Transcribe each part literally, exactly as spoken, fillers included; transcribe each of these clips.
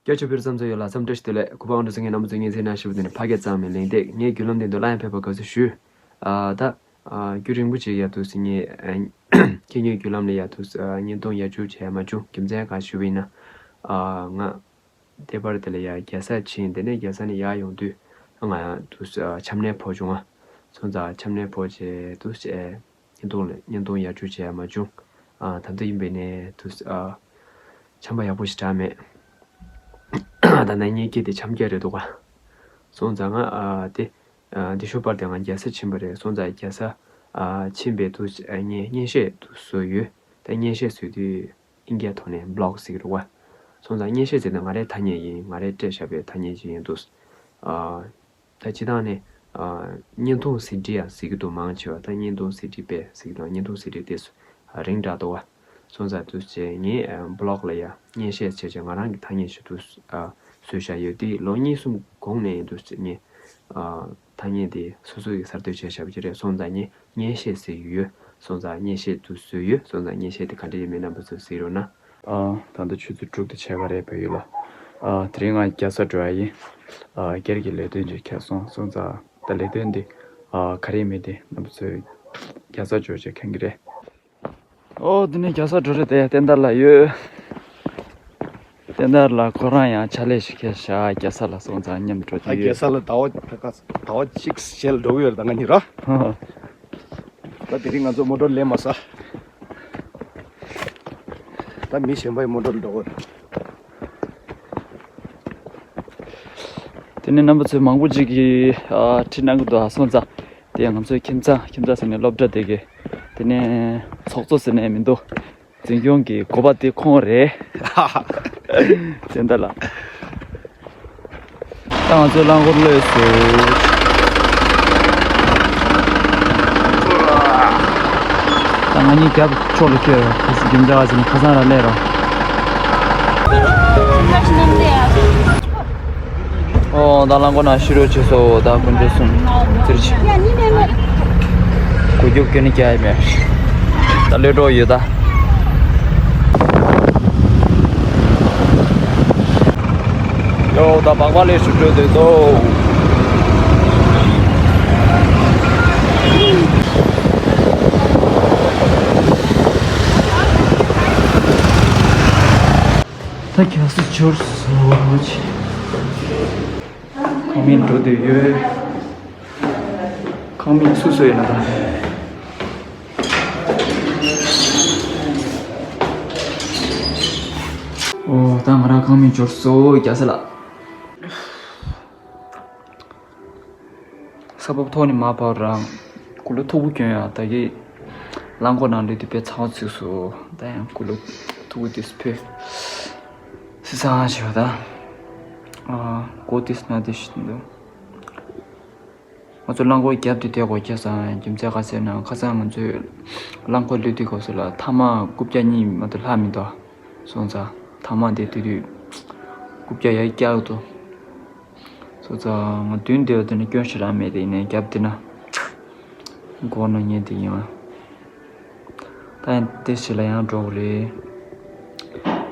ཡ་ཆོས་བོད་རིགས་ཚང་མ་ཚོ་ཡོད་ལ་འཚམས་འདྲི་ཞུ་དུས་ལས་གུས་པ་དབང་འདུས་ཚེ་ངའི་རྣམ་པ་ཚོ་ངའི་མཚན་ནང་ཞུ་བ་དེ་ནི་ཕ་སྐད་གཙང་མའི་གླེང་སྟེགས། ངའི་བརྒྱུད་ལམ་དེ་ཚོ་སླར་ཡང་ཕེབས་པར་དགའ་བསུ་ཞུ། ཨ་ད་ཨ་རྒྱུན་རིང་པོ་ཅིག་ཡ་འདུག་སེ་ངས་ཨ་ཁྱེད་ཉིད་བརྒྱུད་ལམ་ལ་ཡ་འདུག་སེ་ཨ་བརྙན་ཐུང་ཡར་བཅུག་བྱས་མ་བྱུང་། རྒྱུ་མཚན་གང་ཞུ་བ་ཡིན་ན། ཨ་ང་ལྟེ་བར་དེ་ལ་ཡ་རྒྱལ་ས་ཕྱིན། དེ་ནས་རྒྱལ་ས་ནས་ཡར་ཡོང་དུས་ང་ཡང་འདུག་སེ་ཨ་ཆམ་ནད་ཕོག་བྱུང་བ། སོང་ཙང་ཆམ་ནད་ཕོག་བྱས་འདུག་སེ་ཨེ། བརྙན་ཐུང་ལ་བརྙན་ཐུང་ཡར་བཅུག་བྱས་མ་བྱུང་། ཨ་ད་ལྟ་ཡིན་པས་ནས་དུས་ཨ་ཆམ་པ་ཡག་པོ་ཞིག་དྲག་མེད། ད་ནང་བརྙན་སྐྱེལ་དེ་ཆམ་རྒྱག་རེད་འདུག་ག་སོང་ཙང་ང་ཨ་དེ་ཨ་དེ་ཞོགས་པར་དེ་ང་རྒྱལ་ས་ཕྱིན་པ་རེད། སོང་ཙང་རྒྱལ་ས་ཨ་ཕྱིན་པའི་དུས་ཨ་ངས་བརྙན་ཤེལ་དུ་བཟོས་ཡོད། ད་བརྙན་ཤེལ་བཟོས་དུས་ཨིན་སྐད་ཐོག་ནས་བི་ལོག་ཟེར་གི་རེད་བ། སོང་ཙང་བརྙན་ཤེལ་ཟེར་ན་ང་རའི་ཐ་སྙད་ཡིན། ང་རས་སྤྲད་བཞག་པའི་ཐ་སྙད་ཅིག་ཡིན་འདུག་ཨ། ད་སྤྱིར་བཏང་ནས་ཨ་བརྙན་ཐུང་སི་ཌི་ཡང་ཟེར་གྱི་འདུག་མང་ཆེ་བ་ད་བརྙན་ཐུང་སི་ཌི་དཔེ་ཟེར་གྱི་འདུག་བརྙན་ཐུང་སི་ཌི་དེ་སུ་ཨ་རིང་དྲགས་འདུག་བ། སོང་ཙང་དུས་ཚོད་ངས་ཨ་བི་ལོག་ལ་ཡ་བརྙན་ཤེལ་བྱས་བྱས་ང་རང་གི་ཐ་སྙད་ཞིག་ཏུ་ཨ་བཟོས་བཞག་ཡོད་དེ། ལོ་གཉིས་གསུམ་གོང་ནས་ཡིན་འདུག་ཟེར། ངས་ཨ་ཐ་སྙད་དེ་སོ་སོ་ཡིས་གསར་གཏོད་བྱས་བཞག་པ་ཅིག་རེད། སོང་ཙང་ངས་བརྙན་ཤེལ་ཟེར་གྱི་ཡོད། སོང་ཙང་བརྙན་ཤེལ་དུ་བཟོས་ཡོད། སོང་ཙང་བརྙན་ཤེལ་དེ་ག་འདྲ་ཡིན་མིན་རྣམ་པ་ཚོས་གཟིགས་རོགས་གནང་། ཨ། ད་ལྟ་ཆུ་ཚོད་དྲུག་དང་ཕྱེད་ཀ་རེད་བལ་ཡུལ་ལ། ཨ། དེ་རིང་ང་རྒྱལ་ས་འགྲོ་ཡ་ཡིན། ཨ། སྒེར་གྱི་ལས་དོན་ཅིག་ཁྱབ་སོང་། སོང་ཙང་ད་ལས་དོན་འདི་ཨ་ག་རེ་མིན་དེ་རྣམ་པ་ཚོས་རྒྱལ་ས་འབྱོར་བྱས་མཁྱེན་གྱི་རེད། ཨོ་འདི་ནས་རྒྱལ་ས་འགྲོ་རེད་དེ། བསྟན་དར་ལ་ཡོད། བསྟན་དར་ལ་ཁོ་རང་ཡང་ཕྱག་ལས་ཤིག་ཁྱེར་བཞག་རྒྱལ་ས་ལ། སོང་ཙང་མཉམ་འགྲོ་ཨ་རྒྱུ་ཡོད། རྒྱལ་ས་ལ་ཟླ་བ་ད་ག་ཟླ་བ་གཅིག་རྗེས་ལ་འགྲོ་གི་ཡོད་རེད་ད་ང་གཉིས་ར། ད་དེ་རིང་ང་ཚོ་མོ་ཊ་ལེན་མ་ས། ད་མི་གཞན་པའི་མོ་ཊ་ལ་འགྲོ་གི་རེད། དེ་ནས་རྣམ་པ་ཚོས་མང་པོ་ཅིག་གིས་ཨ་དྲི་གནང་གི་འདུག་ཨ་སོང་ཙང་དེ་ང་ཚོའི་ཁྱིམ་ཚང་ཁྱིམ་ཚང་ཟེར་ནས་སློབ་གྲྭ་དེ་གི་དེ་ནས་ཚོགས་གཙོ་ཟེར་ནས་མི་འདུག་འཛིན་སྐྱོང་གི་འགོ་པ་དེ་ཁོང་རེད། བསྟན་དར་ལགས། ད་ང་ཚོའི་རླངས་འཁོར་སླེབས་སོང་། ད་ང་གཉིས་རྒྱབ་ཕྱོགས་ལ་བསྐྱོད། ཁ་སང་རྒྱུ་མཚན་ཨ་ཟིན་ཁ་སང་ར་སླེབས་རོགས། ཨོ་ད་རླངས་འཁོར་ནང་ཤི་རོ་བྱེད་སོ། ད་དཀོན་མཆོག་གསུམ་ཚེར་ཆེ། གོ་རྒྱུ་ཀྱི་ནི་རྒྱ་ཡི་མེད། ད་ལོས་འགྲོ་ཡོད་ད། ཡོ་ད་བག་བ་ལས་སུ་འགྲོ་འདོད་དོ། ད་རྒྱ་སེ་འབྱོར་སོང་། ཁང་མིག་འགྲོ་འདོད་ཡོད། ཁང་མིག་སུ་སུ་ཡིན་ན་ད། ཨོ་ད་ང་རང་ཁང་མིག་འབྱོར་སོང་རྒྱ་སེ་ལ། ས་བབ་ཐོག་ནས་མར་བབས་རང་དགུ་ལོ་མཐུག་པོ་གྱོན་ཡ། ད་གི་རླངས་འཁོར་ནང་སླེབས་དུས་དཔེ་ཚ་བ་ཚིགས་སོ། ད་ཡང་དགུ་ལོ་མཐུག་པོ་དུས་སུ་ཕེབས་སི་སང་བྱེད་པ་ད། ཨ་གོ་ཏིས་ན་དེ་ཞིག་འདུག་ང་ཚོ་རླངས་འཁོར་རྒྱབ་ཏུ་བསྡད་དགོས་ཁ་སང་རྒྱུ་མཚན་ག་ཟེར་ན་ཁ་སང་ང་ཚོས་རླངས་འཁོར་སླེབས་དུས་སྐབས་སུ་ལ་ཐ་མག་རྐུབ་བཀྱག་གཉིས་མ་གཏོགས་ལྷག་མི་འདུག་སོང་ཙང་ཐ་མག་དེ་དུས་དུས་རྐུབ་བཀྱག་ཡར་བཀྱག་འདུག་སོང་ཙང་ང་མདུན་དེ་བ་དེ་ནས་སྐྱོན་ཞེ་དྲག་མེད་དེ་ཡིན་ནའི་རྒྱབ་དེ་ན་མགོ་ནང་ཉལ་དེ་ཡིན་ང་། ད་ཡང་དེ་ཞིག་ལ་ཡང་འགྲོ་དགོས་རེད།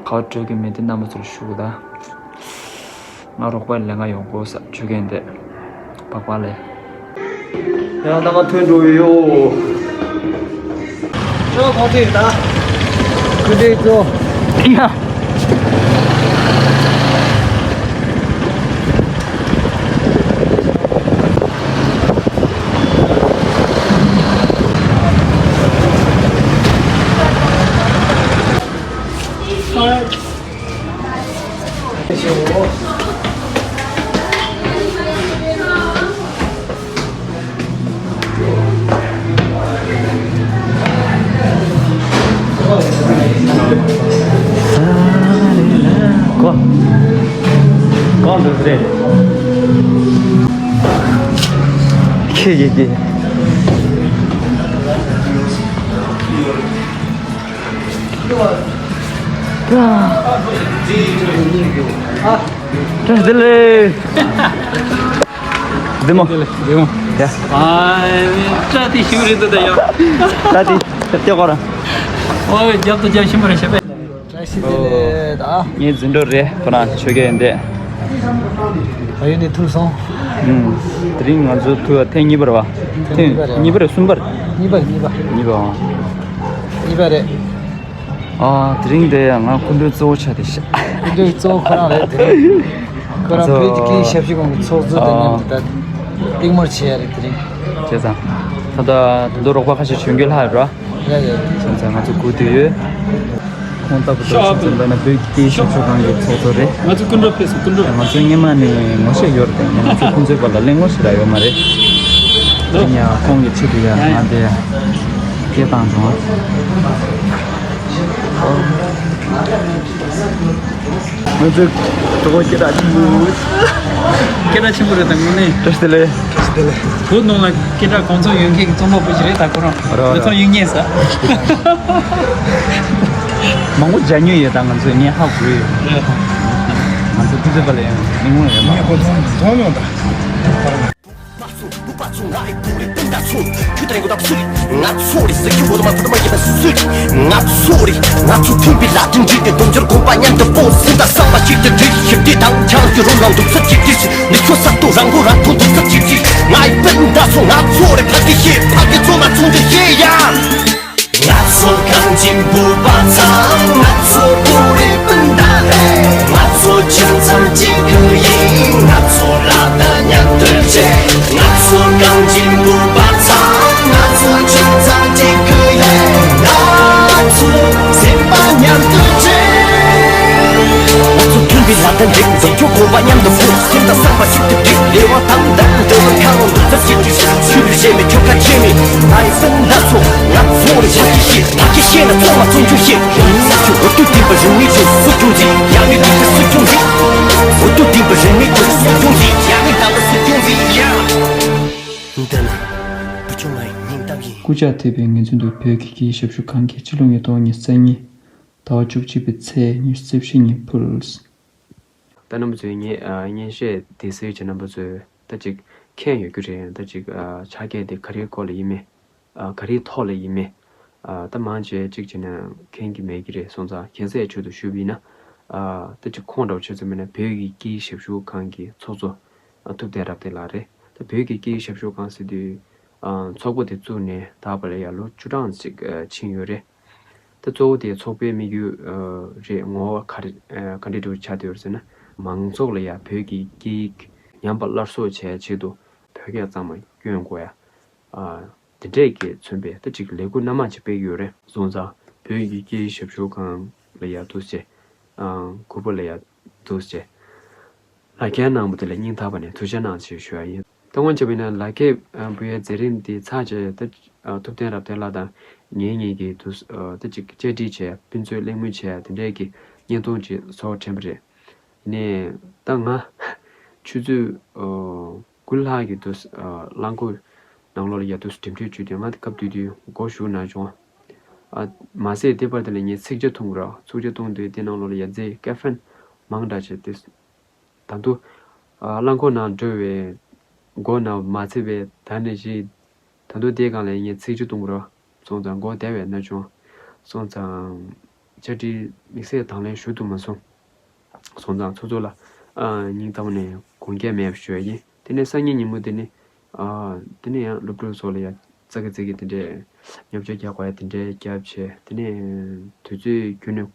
ག་བ་འགྲོ་གི་མེད་དེ་རྣམ་པ་ཚོར་ཞུ་གི་ད། ང་རོགས་པ་ལས་ང་ཡོང་དགོས་ས་ཆོས་རྒན་དེ། བག་བག་ལས། ཡང་ད་ང་ཐོན་འགྲོ་ཡི་ཡོད། ཅོ་གོང་ཚེ་ད། ཁུ་ཏེ་ཅོ། ཡ། གོ། གོ་འདུག་རེད། ཁྱེད་ཀྱིས་ཀྱིས། བཀྲ་ཤིས་བདེ་ལེགས། བདེ་མོ། བདེ་མོ། ཡ། ཨ་བཀྲ་དེ་ཞིག་རེད་འདུག་ད་ཡ། ད་དེ་ད་ལྟ་གོ་ར། ཨོ་རྒྱབ་ཏུ་རྒྱབ་ཤིན་པ་རེད་ཤ་པས། ཞིག་དེ་ལས་ད། ངའི་འཛིན་གྲོགས་རེད། ཁོ་རང་ཆོས་རྒྱལ་ཡིན་ཏེ། ཨ་ཡོད་ནི་ཐུག་སོང་། ཨུམ། དེ་རིང་ང་ཚོ་ཐུག་ཐེངས་གཉིས་པ་རེད་བ། ཐེངས་གཉིས་པ་རེད། གཉིས་པ་རེད། གསུམ་པ་རེད། གཉིས་པ་རེད། གཉིས་པ། གཉིས་པ་འོང་། གཉིས་པ་རེད། ཨ། དེ་རིང་དེ་ང་སྐུ་མགྲོན་གཙོ་བོ་ཆགས་བསྡད་ཤག་སྐུ་མགྲོན་གཙོ་བོ་ཁོ་རང་རེད་དེ་རིང་། ཁོ་རང་བོད་ཀྱི་སྐད་ཡིག་ཞབས་ཞུ་ཁང་གི་ཚོགས་གཙོ་དང་མཉམ་དུ་ད་གླེང་མོལ་བྱེད་ཡ་རེད་དེ་རིང་། བྱས་ཙང་། ད་ལྟ་ད་དུང་རོགས་པ་ཁ་ཤས་བྱོན་རྒྱུ་ལྷག་ཡོད་ར། རེད་རེད། བྱས་ཙང་ང་ཚོ་སྒུག་བསྡད་ཡོད། ཁོང་ལྟ་བུ་དང་ཤོག་ཙམ་ལབ་ན་བོད་ཀྱི་སྐད་ཡིག་ཞབས་ཞུ་ཁང་གི་ཚོགས་གཙོ་རེད། ང་ཚོ་སྐུ་མགྲོན་ཕེབས་སོང་། སྐུ་མགྲོན། ང་ཚོ་སྔོན་མ་ནས་ངོ་ཤེས་ཡོད་རེད་དེ། ང་ཚོ་ཁོང་ཚོའི་བར་ལ་གླེང་མོལ་ཞེ་དྲག་ཡོད་མ་རེད། ཡིན་ཡང་ཁོང་གི་ཆེད་དུ་ཡང་ང་དེ་སྐད་བཏང་བྱུང་བ། ང་ཚོའི་གྲོགས་པོ་སྐད་གྲགས་ཆེན་པོ། སྐད་གྲགས་ཆེན་པོ་རེད་ད་དངོས་གནས། བཀྲ་ཤིས་བདེ་ལེགས། བོད་ནང་ལ་སྐད་གྲགས་གང་ཚང་ཡོད་མཁན་གྱི་རྩོམ་པ་པོ་ཞིག་རེད་ད་ཁོ་རང་། རོ་རོ། ང་ཚོ་ཡིན་ངེས་ས། མང་པོ་མཇལ་མྱོང་ཡོད་ད། ང་ཚོས་ངས་ཧ་གོ་ཡོད། རེད། ང་ཚོ་ཁོང་ཚོའི་བར་ལ་ཡང་གླེང་མོལ་ཡོད་མ་རེད། ངས་ཁོ་ཚོ་མཐོང་མྱོང་ད། སྐུ་ཕྱག་ཐེབས་པའི་ངེས་འཛིན་དུ་བོད་ཀྱི་སྐད་ཡིག་ཞབས་ཞུ་ཁང་གིས་ཕྱི་ལོ་ཉིས་སྟོང་ཉི་ཤུ་རྩ་གཉིས་ཟླ་བ་བཅུ་གཅིག་པའི་ཚེས་ཉི་ཤུ་རྩ་བཞི་ཉིན་ཕུལ། ད་རྣམ་པ་ཚོས་ངའི་ཨ་སྙན་ཤལ་དེ་གསན་བྱས་རྣམ་པ་ཚོས་ད་ཅིག་མཁྱེན་ཡོད་རྒྱུ་རེད། ད་ཅིག་ཨ་ཕྱག་འཁྱེར་དེ་ག་རེའི་སྐོར་ལ་ཡིན་མིན། ཨ་ག་རེའི་ཐོག་ལ་ཡིན་མིན། ཨ་ད་མང་ཆེ་ཅིག་བྱས་ན་མཁྱེན་གྱི་མེད་ཀྱི་རེད། སོང་ཙང་མཁྱེན་གསལ་ཆེད་དུ་ཞུས་པ་ཡིན་ན། ཨ་ད་ཅིག་ཁོང་འདྲ་བོ་བྱས་ཙང་མིན་ན་བོད་ཀྱི་སྐད་ཡིག་ཞབས་ཞུ་ཁང་གི་ཚོགས་གཙོ་ཨ་ཐུབ་བསྟན་རབ་བརྟན་ལགས་རེད། ད་བོད་ཀྱི་སྐད་ཡིག་ཞབས་ཞུ་ཁང་ཟེར་དུས་ཨ་ཚོགས་པ་དེ་བཙུགས་ནས་ད་བར་ལ་ཡ་ལོ་བཅུ་གྲངས་ཅིག་ཨ་ཕྱིན་ཡོད་རེད། ད་གཙོ་བོ་དེ་ཚོགས་པའི་དམིགས་ཡུལ་ཨ་རེད། ངོ་བོ་ག་རེ་ཨ་ག་འདྲས་འདྲ་བོ་ཆགས་བསྡད་ཡོད་རེད་ཟེར་ན། མང་ཚོགས་ལ་ཡ་བོད་ཀྱི་སྐད་ཡིག་ཉམས་པ་སླར་གསོ་བྱེད་ཆེད་དུ་བོད་སྐད་གཙང་མ་སྐྱོན་དགོས་ཡ། ཨ་དེ་འདྲས་ཀྱིས་མཚོན་པའི་ད་ཅིག་ལས་འགུལ་སྣ་མང་ཅིག་སྤེལ་གྱི་ཡོད་རེད། སོང་ཙང་བོད་ཀྱི་སྐད་ཡིག་ཞབས་ཞུ་ཁང་ལ་ཡ་འདུག་སེ་བྱས། ཨ་གུས་པ་ལ་ཡ་འདུག་སེ་བྱས། ལག་ཁྱེར་གནང་བ་དེ་ལ་སྙིང་ཐག་པ་ནས་ཐུགས་རྗེ་གནང་ཞེས་ཞུ་ཡ་ཡིན། ད་སྔོན་བྱས་པ་ཡིན་ན་ལག་ཁྱེར་ཨ་འབུལ་ཡའི་མཛད་རིམ་འདི་ཚར་རྗེས་ད་ཨ་ཐུབ་བསྟན་རབ་བརྟན་ལགས་དང་ངེད་གཉིས་ཀྱིས་དུ་ཨ་ད་ཅིག་བཅར་འདྲི་བྱས། ཕན་ཚུན་གླེང་མོལ་བྱས། དེ་འདྲས་ཀྱི་བརྙན་ཐུང་ཅིག་བཟོ་དྲན་པ་རེད། ནས་ད་ང་ཆུ་ཚོད་ཨ་དགུ་ལྷག་གི་དུ་ཨ་རླངས་འཁོར་ནང་ལོགས་ལ་ཡ་དུ་འགྲིམ་འགྲུལ་བྱེད་དུས་ང་དེ་སྐབས་དུས་དུས་མགོ་གཞུ་ན་བྱུང་། ཨ་མ་ཟད་དེ་བར་དེ་ལ་ངས་ཚིག་ཇ་འཐུང་གི་ར། ཚིག་ཇ་འཐུང་དུས་དེ་ནང་ལོགས་ལ་ཡ་རྫས་ཀེ་ཕིན་མང་དྲགས་བྱས་ཏེ། ད་དུང་ཨ་རླངས་འཁོར་ནང་འགྲོ་བའི་མགོ་ན་མ་ཚད་པའི་ད་ནི་ཞིག་ད་དུང་དེའི་སྒང་ལ་ངས་ཚིག་ཇ་འཐུང་གི་ར། སོང་ཙང་མགོ་བདེ་བའི་ན་བྱུང་། སོང་ཙང་བཅར་འདྲི་དམིགས་བསལ་དང་ལེན་ཞུ་ཐུབ་མ་སོང་། སོང་ཙང་ཚོགས་གཙོ་ལ་ཨ་སྙིང་ཐག་པ་ནས་དགོངས་འགལ་མེད་པ་ཞུ་ཡ་ཡིན། དེ་ནས་སང་ཉིན་ཉིན་མོ་དེ་ནི་ཨ་དེ་ནས་ཡང་སློབ་ཕྲུག་ཚོ་ལ་ཡ་ཙག་གི་ཙིག་གི་དེ་འདྲས་མཉམ་སྤྱོད་རྒྱག་དགོས་ཡ་དེ་འདྲས་རྒྱབ་བྱས། དེ་ནས་དུས་ཚོད་ཁྱོན་ནས་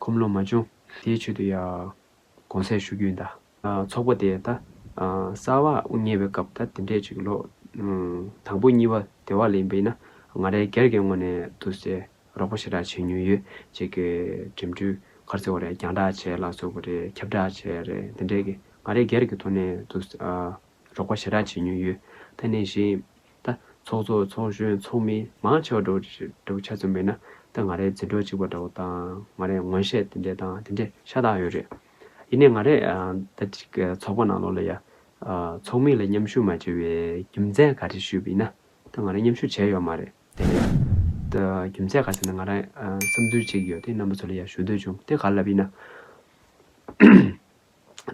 ཁོམ་ལོང་མ་བྱུང་། དེའི་ཆེད་དུ་ཡ་དགོངས་སེལ་ཞུ་རྒྱུ་ཡིན་ད། ཨ་ཚོགས་པ་དེ་ད་ཨ་གསར་པ་དབུ་བརྙེས་པའི་སྐབས་ད་དེ་འདྲས་ཅིག་ལོ་ཨ་དང་པོ་གཉིས་པ་དེ་བ་ལ་ཡིན་པ་ཡིན་ན་ང་རའི་སྒེར་གྱི་ངོས་ནས་འདུག་སེ་རོགས་པ་ཞེ་དྲག་བྱེད་མྱོང་ཡོད། ཅིག་གི་འགྲིམ་འགྲུལ་ག་རེ་ཟེར་བ་རེད། རྒྱང་བསྒྲགས་བྱས་ལ་སོགས་པ་རེད། ཁྱབ་བསྒྲགས་བྱས་རེད། དེ་འདྲས་ཀྱི་ང་རའི་སྒེར་གྱི་ཐོག་ནས་འདུག་ཨ་རོགས་པ་ཞེ་དྲག་བྱེད་མྱོང་ཡོད། དེ་ནས་གཞན་ད་ཚོགས་གཙོ་ཚོགས་གཞོན་ཚོགས་མི་མང་ཆེ་བ་འདྲ་བོ་འདྲ་བོ་ཆ་མཚོན་པ་ཡིན་ན་ད་ང་རའི་འཛིན་གྲོགས་གཅིག་པ་འདྲ་བོ་དང་ང་རའི་ངོ་ཤེས་དེ་འདྲས་དང་དེ་འདྲས་ཤ་སྟག་ཡོད་རེད། ཡིན་ནའི་ང་རས་ཨ་ད་ཅིག་ཚོགས་པ་ནང་ལོགས་ལ་ཡ་ཨ་ཚོགས་མི་ལ་མཉམ་ཞུགས་མ་བྱས་པའི་རྒྱུ་མཚན་ག་རེ་ཞུས་པ་ཡིན་ན། ད་ང་རས་མཉམ་ཞུགས་བྱས་ཡོད་མ་རེད། དེ་ནས་ད་རྒྱུ་མཚན་ག་རེ་ཟེར་ན་ང་རང་ཨ་བསམ་ཚུལ་ཅིག་ཡོད་དེ་རྣམ་པ་ཚོ་ལ་ཡ་ཞུ་འདོད་བྱུང་། དེ་ག་རེ་ལབ་ཡིན་ན།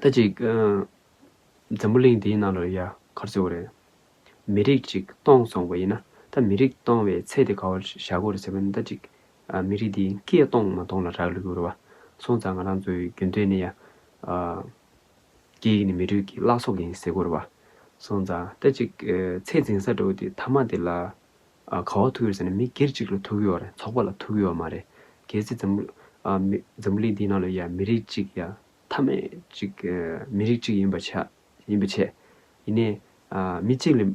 ད་ཅིག་ཨ་འཛམ་བུ་གླིང་འདིའི་ནང་ལོགས་ཡ་ག་རེ་ཟེར་དགོས་རེད། མི་རིགས་ཅིག་སྟོངས་སོང་བ་ཡིན་ན་ད་མི་རིགས་སྟོངས་པའི་ཚད་དེ་ག་པར་བཞག་དགོས་རེད་ཟེར་བ་ཡིན་ན། ད་ཅིག་ཨ་མི་རིགས་འདི་སྐད་གཏོང་མ་གཏོང་ལ་རག་ལས་ཀྱི་ཡོད་རེད་བ། སོང་ཙང་ང་རང་ཚོའི་རྒྱུན་དུ་ནས་ཡ། ཨ། སྐད་ཡིག་ནི་མི་རིགས་ཀྱི་བླ་སྲོག་ཡིན་ཟེར་དགོས་རེད་བ། སོང་ཙང་ད་ཅིག་ཨ། ཚད་འཛིན་ས་འདྲ་བོ་དེ་མཐའ་མ་དེ་ལ། ཨ། ག་པར་ཐུག་ཡོད་ཟེར་ན་མི་སྒེར་གཅིག་ལ་ཐུག་ཡོད་རེད། ཚོགས་པ་ལ་ཐུག་ཡོད་མ་རེད། གལ་སྲིད་འཛམ། ཨ། མི། འཛམ་གླིང་འདི་ནང་ལ་ཡ་མི་རིགས་གཅིག་ཡ། མཐའ་མའི་གཅིག་ཨ། མི་རིགས་གཅིག་ཡིན་པ་ཆ། ཡིན་པ་བྱས། ཡིན་ནའི། ཨ། མི་གཅིག་ལས་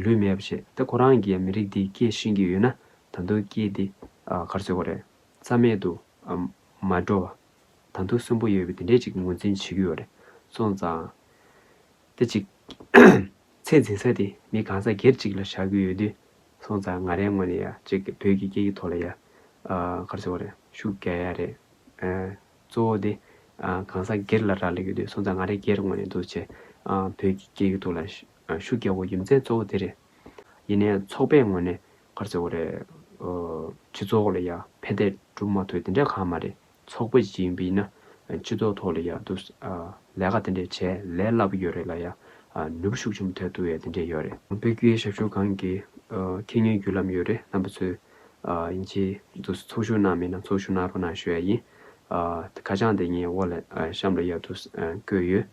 ལུས་མེད་པ་བྱས། ད་ཁོ་རང་གིས་ཡ་མི་རིགས་འདིའི་སྐད་ཤེས་ཀྱི་ཡོད་ན། ད་དུང་སྐད་འདི། ཨ། ག་རེ་ཟེར་དགོས་རེད། རྩ་མེད་དུ། ཨ། མ་འགྲོ་བ། ད་དུང་གསོན་པོ་ཡོད་པའི་དེ་འདྲའི་ཅིག་ངོས་འཛིན་བྱེད་ཀྱི་ཡོད་རེད། སོང་ཙང་། དེ་ཅིག་ཚད་འཛིན་ས་དེ་མི་གང་ཟག་སྒེར་གཅིག་ལ་བཞག་གི་ཡོད་དུས། སོང་ཙང་ང་རའི་ངོས་ནས་ཡ་ཅིག་བོད་ཀྱི་སྐད་ཡིག་ཐོག་ལ་ཡ། ཨ། ག་རེ་ཟེར་དགོས་རེད། ཤུགས་རྒྱག་ཡ་རེད། ཨ། གཙོ་བོ་དེ། ཨ། གང་ཟག་སྒེར་ལ་རག་ལས་ཀྱི་དུས། སོང་ཙང་ང་རའི་སྒེར་ངོས་ནས་འདུག་བྱས། ཨ། བོད་ཀྱི་སྐད་ཡིག་ཐོག་ལ་ཤུ། ཨ། ཤུགས་རྒྱག་དགོས་རྒྱུ་མཚན་གཙོ་བོ་དེ་རེད། ཡིན་ནའི་ཚོགས་པའི་ངོས་ནས་ག་རེ་ཟེར་དགོས་རེད། ཨོ། སྤྱི་ཚོགས་ལ་ཡ་ཕན་བདེ་སྒྲུབ་མ་ཐུབ་དེ་འདྲ་གང་མ་རེད། ཚོགས་པ་ཅིག་ཡིན་པ་ཡིན་ན་སྤྱི་ཚོགས་ཐོག་ལ་ཡ་འདུག་ཨ། ལས་ཀ་དེ་འདྲ་བྱས་ལས་སླ་པོ་ཡོད་རེད་ལ་ཡ། ཨ། ནུས་པ་ཤུགས་ཆེན་པོ་ཐོན་ཐུབ་ཡ་དེ་འདྲ་ཡོད་རེད། བོད་ཀྱི་ཞབས་ཞུ་ཁང་གི། ཨ། ཁེ་ཉོན་བརྒྱུད་ལམ་ཡོད་རེད། རྣམ་པ་ཚོས། ཨ། ཡིན་གཅིག་འདུག་ཚོགས་ཞུགས་གནང་མེད་ན་ཚོགས་ཞུགས་གནང་རོགས་གནང་ཞུ་ཡ་ཡིན། ཨ། ཁ་བྱང་དེ་ངའི་འོག་ལ། ཨ། གཤམ་ལ་ཡ་འདུག་ཨ། བཀོད་ཡོད།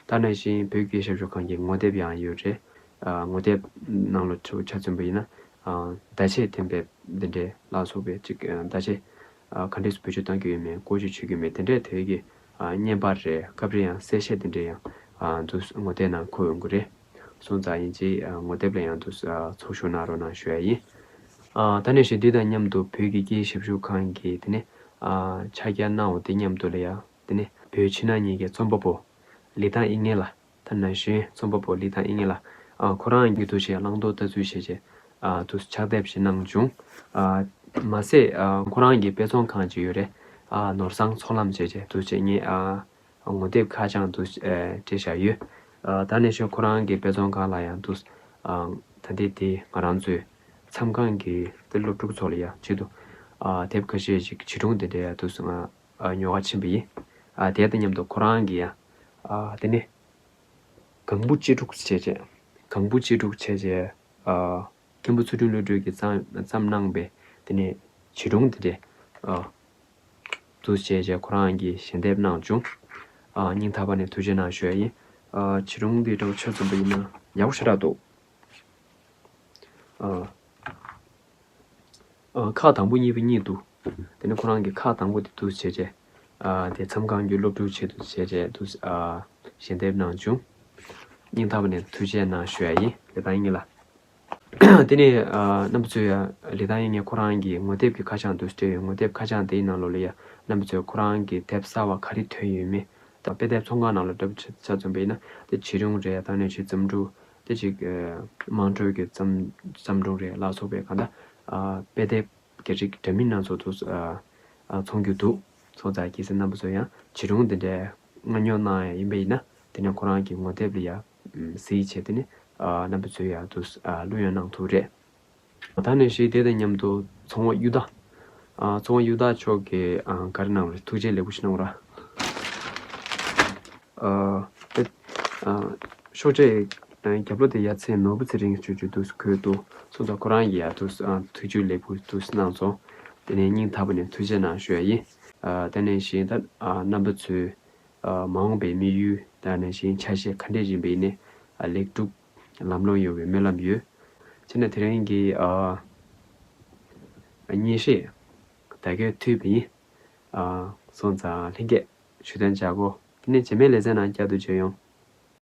ད་ནང་བཞིན་བོད་ཀྱི་ཞབས་ཞུ་ཁང་གི་ངོ་དེབ་ཡང་ཡོད་རེད། ཨ། ངོ་དེབ་ནང་ལ་ཆ་མཚོན་པ་ཡིན་ན། ཨ། བརྡ་ཆད་འཐེན་འབེབས་འདི་འདྲའི་ལ་སོགས་པའི་ཅིག་ཨ། བརྡ་ཆད། ཨ། ག་འདྲས་བེད་སྤྱོད་གཏང་རྒྱུ་ཡོད་མེད། བཀོལ་སྤྱོད་བྱེད་རྒྱུ་མེད། དེ་འདྲའི་དོན་གྱི། ཨ། བརྙན་པར་རེད། སྐབས་རེ་ཡང་གསལ་བཤད་དེ་འདྲའི་ཡང་། ཨ། འདུག་ངོ་དེབ་ནང་འཁོད་ཡོང་གི་རེད། སོང་ཙང་ཡིན་གཅིག་ཨ། ངོ་དེབ་ལ་ཡང་འདུག་ཨ། ཚོགས་ཞུགས་གནང་རོགས་གནང་ཞུ་ཡ་ཡིན། ཨ། ད་ནས་ཤིག་འདི་དང་མཉམ་དུ་བོད་ཀྱི་སྐད་ཞབས་ཞུ་ཁང་གི་དེ་ནས། ཨ། ཕྱག་རྒྱ་གནང་བ་དེ་མཉམ་དུ་ལ་ཡ། དེ་ནས་བོད་ཕྱི་ནང་གཉིས་ཀའི་རྩོམ་པ་པོ་ལི་ཐང་དབྱིག་གཉེན་ལགས། ད་ནང་བཞིན་རྩོམ་པ་པོ་ལི་ཐང་དབྱིག་གཉེན་ལགས། ཨ། ཁོ་རང་གིས་འདུག་བྱས་བླང་དོར་ལྟ་ཚུལ་བྱས་བྱས། ཨ། འདུག་ཕྱག་དེབ་ཞིག་གནང་བྱུང་། ཨ། མ་ཟད། ཨ། ཁོ་རང་གི་དཔེ་ཚོང་ཁང་ཅིག་ཡོད་རེད། ཨ། ནོར་བཟང་ཚོགས་ལམ་བྱས་བྱས་འདུག་བྱས་ངས། ཨ། ངོ་དེབ་ཁ་བྱང་འདུག་ཨ། སྤྲད་བཞག་ཡོད། ཨ། ད་ནང་བཞིན་ཁོ་རང་གི་དཔེ་ཚོང་ཁང་ལ་ཡང་འདུག་ཨ། ད་ལྟའི་དེ་ང་རང་ཚོའི་མཚམས་ཁང་གི་དེ་སློབ་ཕྲུག་ཚོ་ལ་ཡང་ཆེད་དུ། ཨ། དེབ་ཁ་ཤས་ཤིག་བྱིས་སྒྲུང་དེ་འདྲའི་ཡང་འདུག་ང་། ཨ། ཉོ་ག་ཕྱིན་པ་ཡིན། ཨ། དེ་དང་མཉམ་དུ་ཁོ་རང་གིས་ཡང་། ཨ། དེ་ནི་གང་བུ་གཅེས་ཕྲུག་བྱས་བྱས། གང་བུ་གཅེས་ཕྲུག་བྱས་བྱས། ཨ། མཁན་པོ་ཚུལ་ཁྲིམས་བློ་གྲོས་ཀྱིས་བརྩམས་བརྩམས་གནང་པའི་དེ་ནི་བྱིས་སྒྲུང་དེ་འདྲའི། ཨ། འདུག་བྱས་བྱས་ཁོ་རང་གིས་ཞལ་འདེབས་གནང་བྱུང་། ཨ། སྙིང་ཐག་པ་ནས་ཐུགས་རྗེ་གནང་ཞུ་ཡ་ཡིན། ཨ། བྱིས་སྒྲུང་འདི་འདྲ་བོ་ཆ་མཚོན་པ་ཡིན་ན་ཡག་པོ་ཞེ་དྲག་འདུག་ཨ། ཨ། ཁག་དང་པོ་གཉིས་པ་གཉིས་འདུག་དེ་ནས་ཁོ་རང་གིས་ཁག་དང་པོ་དེ་འདུག་བྱས་བྱས། ཨ། དེ་མཚམས་ཁང་གི་སློབ་ཕྲུག་ཆེད་དུ་བྱས་བྱས་འདུག་ཨ། ཞལ་འདེབས་གནང་བྱུང་། སྙིང་ཐག་པ་ནས་ཐུགས་རྗེ་གནང་ཞུ་ཡ་ཡིན། ལི་ཐང་དབྱིག་གཉེན་ལགས། དེ་ནས། ཨ། རྣམ་པ་ཚོས་ཡ་ལི་ཐང་དབྱིག་གཉེན་ཁོ་རང་གི་ངོ་དེབ་ཀྱི་ཁ་བྱང་འདུག་སྤྲད་ཡོད། ངོ་དེབ་ཁ་བྱང་དེའི་ནང་ལོགས་ལ་ཡ་རྣམ་པ་ཚོས་ཁོ་རང་གི་དེབ་གསར་བ་ག་རེ་ཐོན་ཡོད་མེད། ད་དཔེ་དེབ་ཚོང་ཁང་ནང་ལ་འདྲ་པོ་ཆ་ཆ་མཚོན་པ་ཡིན་ན་དེ་བྱིས་སྒྲུང་རེད། ད་ནས་ཆེད་བརྩམས་སྒྲུང་དེ་ཅིག་ཨ། དམངས་ཁྲོད་ཀྱི་བརྩམས་བརྩམས་སྒྲུང་རེད་ལ་སོགས་པའི་གང་ལྟར། ཨ། དཔེ་དེབ་ཀྱི་རིགས་འདྲ་མིན་སྣ་ཚོགས་འདུག་ཨ། ཨ། འཚོང་རྒྱུ་འདུག་སོང་ཙང་གལ་སྲིད་རྣམ་པ་ཚོ་ཡང་བྱིས་སྒྲུང་དེ་འདྲའི་མངགས་ཉོ་གནང་ཡ་ཡིན་པ་ཡིན་ན་དེ་ནས་ཁོ་རང་གི་ངོ་དེབ་ལ་ཡ་གཟིགས་བྱས་དེ་ནས། ཨ། རྣམ་པ་ཚོས་ཡ་འདུག་ཨ། བླུ་ཡོང་གནང་ཐུབ་རེད། ད་ནས་ཤིག་དེ་དང་མཉམ་དུ་ཚོང་པ་གཡུ་ཟླ། ཨ། ཚོང་པ་གཡུ་ཟླ་མཆོག་གིས། ཨ། ག་རེ་གནང་རེད། ཐུགས་རྗེ་ལེགས་པོ་ཞིག་གནང་ར། ཨ། དེ། ཨ། ཤོག་བྱ་ཡི་རྒྱབ་ལོགས་དེ་ཡ་མཚན་ནོར་བུ་ཚེ་རིང་ཅུ་ཅུ་འདུག་འཁོད་འདུག་སོང་ཙང་ཁོ་རང་གིས་ཡ་འདུག་ཨ། ཐུགས་རྗེ་ལེགས་པོ་འདུག་གནང་སོང་། དེ་ནས་སྙིང་ཐག་པ་ནས་ཐུགས་རྗེ་གནང་ཞུ་ཡ་ཡིན། ཨ། དེ་ནས་ཤིག་ད། ཨ། རྣམ་པ་ཚོས། ཨ། མ་འོངས་པའི་དམིགས་ཡུལ་དང་ནང་བཞིན་ཆ་ཤས་ག་འདྲས་ཡིན་པ་ཡིན་ནའི། ཨ། ལེགས་གྲུབ་ལམ་ལྷོང་ཡོང་བའི་སྨོན་ལམ་ཡོད། བྱས་ན་དེ་རིང་གི། ཨ། ཨ། སྙན་ཞུ་ད་གའི་མཐུད་པ་ཡིན། ཨ། སོང་ཙང་ལྷན་རྒྱས་ཞུ་དོན་བྱ་དགོས། དེ་ནས་རྗེས་མའི་ལེ་ཚན་ནང་བསྐྱར་དུ་མཇལ་ཡོང་།